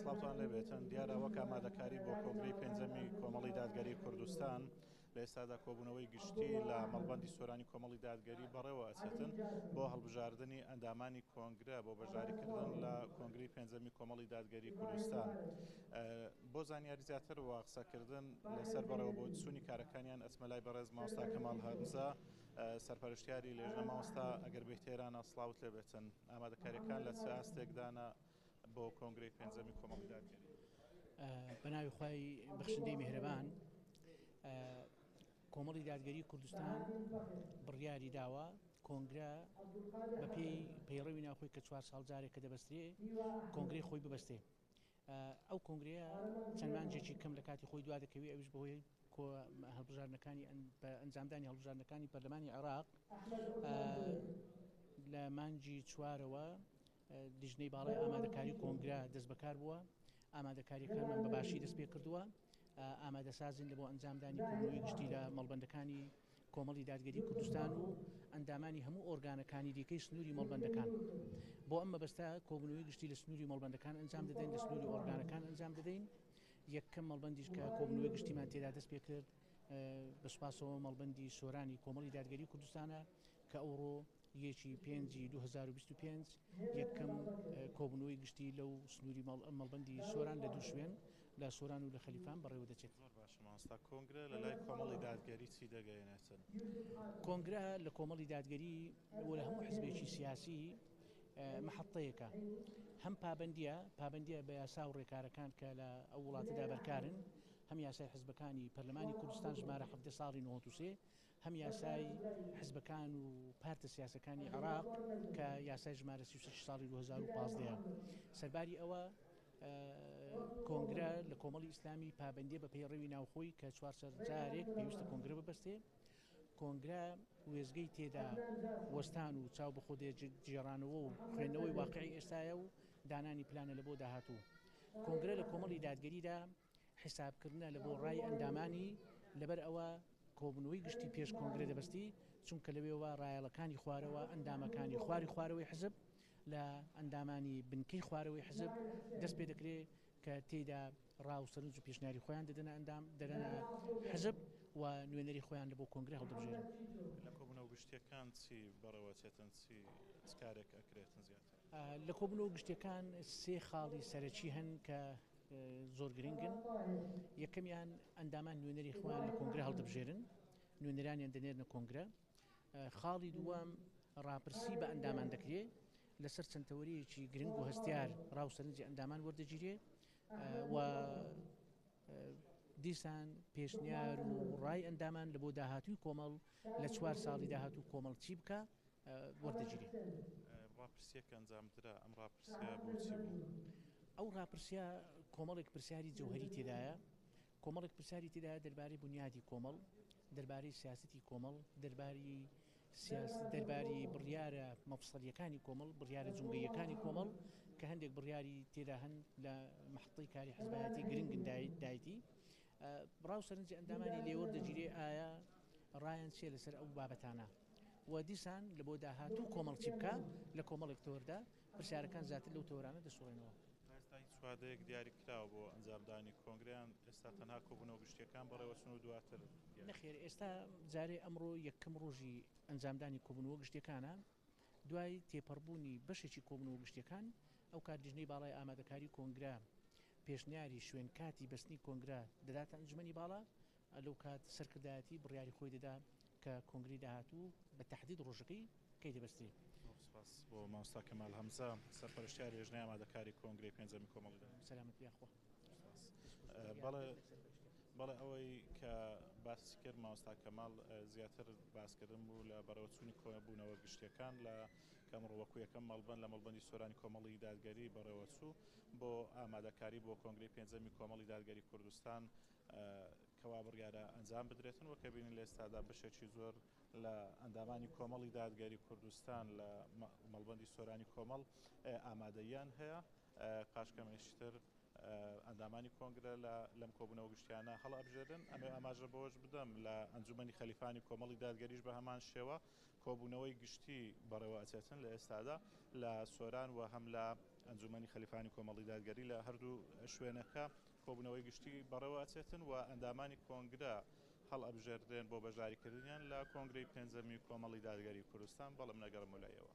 سڵاوتان لێبێتن. دیارە وەک ئامادەکاری بۆ کۆنگرەی پێنجەمی کۆمەڵی دادگەری کوردستان لە ئێستادا کۆبوونەوەی گشتی لە مەڵبەندی سۆرانی کۆمەڵی دادگەری بەڕێوە ئەچێتن بۆ هەڵبژاردنی ئەندامانی کۆنگرە بۆ بەشداریکردن لە کۆنگرەی پێنجەمی کۆمەڵی دادگەری کوردستان. بۆ زانیاری زیاتر و قسەکردن لەسەر بەڕێوەبچوونی کارەکانیان ئەچمە لای بەڕێز مامۆستا کەمال هەمزە سەرپەرشتیاری لێژنە. مامۆستا ئەگەر بێیتە ئێرانە سڵاوت لێبێتن. ئامادەکاریەکان لە چ ئاستێکدانە بۆ کۆنگرەی پێنجەمی کۆمەڵی دادگەری؟ بە ناوی خوای بەخشندەی میهرەبان. کۆمەڵی دادگەری کوردستان بڕیاری داوە کۆنگرە بەپێی پەیڕەوی ناوخۆی کە چوار ساڵ جارێک کە دەبەسترێ کۆنگرەی خۆی ببەستێ. ئەو کۆنگرەیە چەند مانجێکی کەم لە کاتی خۆی دوا دەکەوێت، ئەویش بەهۆی هەڵبژاردنەکانی ئەنجامدانی هەڵبژاردنەکانی پەرلەمانی عێراق لە مانگی چوارەوە لیژنەی باڵای ئامادەکاری کۆنگرە دەست بەکار بووە. ئامادەکاریەکانمان بە باشی دەست پێ کردووە، ئامادەسازین لە بۆ ئەنجامدانی کۆبوونەوەی گشتی لە مەڵبەندەکانی کۆمەڵی دادگەری کوردستان و ئەندامانی هەموو ئۆرگانەکانی دیکەی سنووری مەڵبەندەکان. بۆ ئەم مەبەستە کۆبوونەوەی گشتی لە سنووری مەڵبەندەکان ئەنجام دەدەین، لە سنووری ئۆرگانەکان ئەنجام دەدەین. یەکەم مەڵبەندیش کە کۆبوونەوەی گشتیمان تێدا دەست پێ کرد بە سوپاسەوە مەڵبەندی سۆرانی کۆمەڵی دادگەری کوردستانە کە ئەوڕۆ یەکی پێنجی 2025 یەکەم کۆبوونەوەی گشتی لەو سنووری مەڵبەندی سۆران لە دوو شوێن لە سۆران و لە خەلیفان بەڕێوە دەچێت. زۆر باشە مامۆستا، کۆنگرە لە لای کۆمەڵی دادگەری چی دەگەیەنێتن؟ کۆنگرە لە کۆمەڵی دادگەری و لە هەموو حزبێکی سیاسی مەحەتەیەکە، هەم پابەندیە، پابەندیە بە یاسا و ڕێکارەکان کە لە ئەو وڵاتەدا بەرکارن، هەم یاسای حزبەکانی پەرلەمانی کوردستان ژمارە 17 ساڵی 93، هەم یاسای حزبەکان و پارتە سیاسەکانی عێراق کە یاسای ژمارە 36 ساڵی 2015. سەرباری ئەوە کۆنگرە لە کۆمەڵی ئیسلامی پابەندیە بە پەیڕەوی ناوخۆی کە چوار سەر جارێک پێویستە کۆنگرە ببەستێ. کۆنگرە وێزگەی تێدا وەستان و چاو بەخۆ گێڕانەوە و خوێندنەوەی واقعی ئێستایە و دانانی پلانە لە بۆ داهاتوو. کۆنگرە لە کۆمەڵی دادگەریدا حیسابکردنە لە بۆ ڕای ئەندامانی، لەبەر ئەوە کۆبوونەوەی گشتی پێش کۆنگرە دەبەستی، چونکە لەوێوە ڕایەڵەکانی خوارەوە، ئەندامەکانی خواری خوارەوەی حزب لە ئەندامانی بنکەی خوارەوەی حزب دەست پێ دەکرێ کە تێیدا ڕا و سەرنج و پێشنیاری خۆیان دەدەنە ئەندام دەدەنە حزب و نوێنەری خۆیان لە بۆ کۆنگرە هەڵدەبژێرن. لە کۆبوونەوە گشتییەکان چی بەڕێوەچێتن، چی چ کارێک ئەکرێتن زیاتر؟ لە کۆبوونەوە گشتییەکان سێ خاڵی سەرەکی هەن کە زۆر گرنگن. یەکەمیان ئەندامان نوێنەری خۆیان لە کۆنگرە هەڵدەبژێرن، نوێنەرانیان دەنێرنە کۆنگرە. خاڵی دووەم ڕاپرسی بە ئەندامان دەکرێ لەسەر چەند تەوەرەیەکی گرنگ و هەستیار ڕا و سەرنجی ئەندامان وەردەگیرێ و دیسان پێشنیار و ڕای ئەندامان لە بۆ داهاتووی کۆمەڵ لە چوار ساڵی داهاتوو کۆمەڵ چی بکە وەردەگیرێ. ڕاپرسیەک ئەنجامدرا، ئەم ڕاپرسیە بۆچی بوو؟ ئەو ڕاپرسیە کۆمەڵێک پرسیاری جەوهەری تێدایە، کۆمەڵێک پرسیاری تێدایە دەربارەی بونیادی کۆمەڵ، دەربارەی سیاسەتی کۆمەڵ، دەرباری دەرباری بڕیارە مەفسەلیەکانی کۆمەڵ، بڕیارە جومگەییەکانی کۆمەڵ کە هەندێک بڕیاری تێدا هەن لە مەحەتەی کاری حزبایەتی گرنگن دایتی. ڕاو سەرنجی ئەندامانی لێوەردەگیرێ ئایا ڕایان چیە لەسەر ئەو بابەتانە و دیسان لە بۆ داهاتوو کۆمەڵ چی بکا لە کۆمەڵێک تەوەردا پرسیارەکان زیاتر لەو تەوەرانە دەسوڕێنەوە. تا ئێستا هیچ وادەیەک دیاری کراوە بۆ ئەنجامدانی کۆنگرە یان ئێستا تەنها کۆبوونەوە گشتییەکان بەڕێوەچن و دواتر دیاری؟ نەخێر ئێستا جارێ ئەمڕۆ یەکەم ڕۆژی ئەنجامدانی کۆبوونەوە گشتییەکانە، دوای تێپەڕبوونی بەشێکی کۆبوونەوە گشتییەکان ئەوکات لیژنەی باڵای ئامادەکاری کۆنگرە پێشنیاری شوێن کاتی بەستنی کۆنگرە دەداتە ئەنجومەنی باڵا، لەو کات سەرکردایەتی بڕیاری خۆی دەدا کە کۆنگرەی داهاتوو بە تەحدید ڕۆژەکەی کەی دەبەسترێ. زۆر سوپاس بۆ مامۆستا کەمال هەمزە سەرپەرشتیاری لێژنەی ئامادەکاری کۆنگرەی پێنجەمی کۆمەڵی دادگەری. سەلامەت بی یاخوا. سوپاس. بەڵێ بەڵێ ئەوەی کە باسی کرد مامۆستا کەمال زیاتر باسکردن بوو لە بەڕێوەچوونی کۆبوونەوە گشتیەکان لە کە ئەمڕۆ وەکو یەکەم مەڵبەند لە مەڵبەندی سۆرانی کۆمەڵی دادگەری بەڕێوەچوو بۆ ئامادەکاری بۆ کۆنگرەی پێنجەمی کۆمەڵی دادگەری کوردستان کەوا بڕیارە ئەنجام بدرێتن وەک بینین لە ئێستادا بەشێکی زۆر لە ئەندامانی کۆمەڵی دادگەری کوردستان لە مەڵبەندی سۆرانی کۆمەڵ ئامادەییان هەیە پاش کەمێکتر ئەندامانی کۆنگرە لە لەم کۆبوونەوە گشتیانە هەڵئەبژێرن. ئەمەوێ ئاماژە بەوەش بدەم لە ئەنجومەنی خەلیفانی کۆمەڵی دادگەریش بە هەمان شێوە کۆبوونەوەی گشتی بەڕێوە ئەچێتن لە ئێستادا لە سۆران و هەم لە ئەنجومەنی خەلیفانی کۆمەڵی دادگەری لە هەردوو شوێنەکە کۆبوونەوەی گشتی بەڕێوە ئەچێتن و ئەندامانی کۆنگرە هەڵئەبژێردرێن بۆ بەشداریکردنیان لە کۆنگرەی پێنجەمی کۆمەڵی دادگەری کوردستان. بەڵێ من ئەگەڕێمەوە لای ئێوە.